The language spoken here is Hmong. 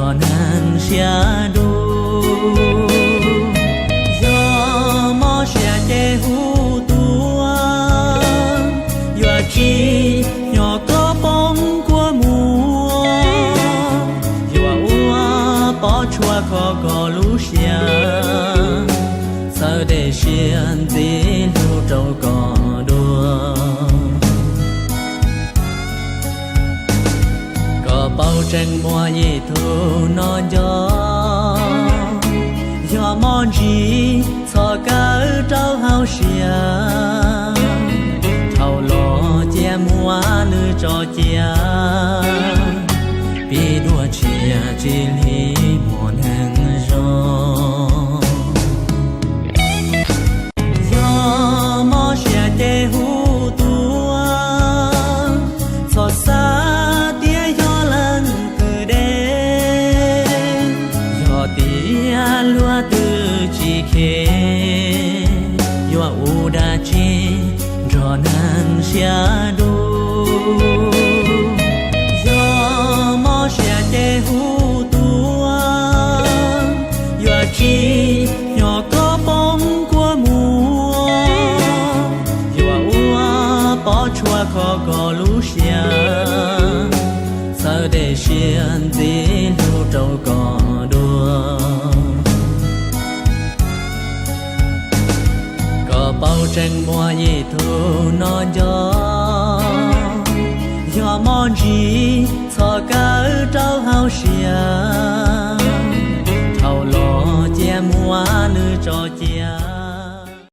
Cov neeg siab dub, yog mob siab ces hu tuaj, yuav tsim nyog koj poob kua muag, yuav ua pov tshuaj kho koj lub siab, txhawb dej siab ntxiv hlub rau koj dua. Koj paub tseem muaj ib tug no nco, yog mob ntsis txhob kawm rau hauv siab, dhau los cia muab nws tso cia, pib dua tshiab tsis lig muaj neeg zoo. Yog mob siab ces hu tuaj, txhob xav tias yog leej twg deb, yog tias luag twb tsis kheev, yuav ua dab tsi nrog neeg siab dub. Yog mob siab ces hu tuaj, yuav tsim nyog koj poob kua muag, yuav ua pov tshuaj kho koj lub siab, txhawb dej siab ntxiv hlub rau koj dua. Koj paub tseem muaj ib tug no nco, yog mob ntsis txhob kawm rau hauv siab, dhau los cia muab nws tso cia,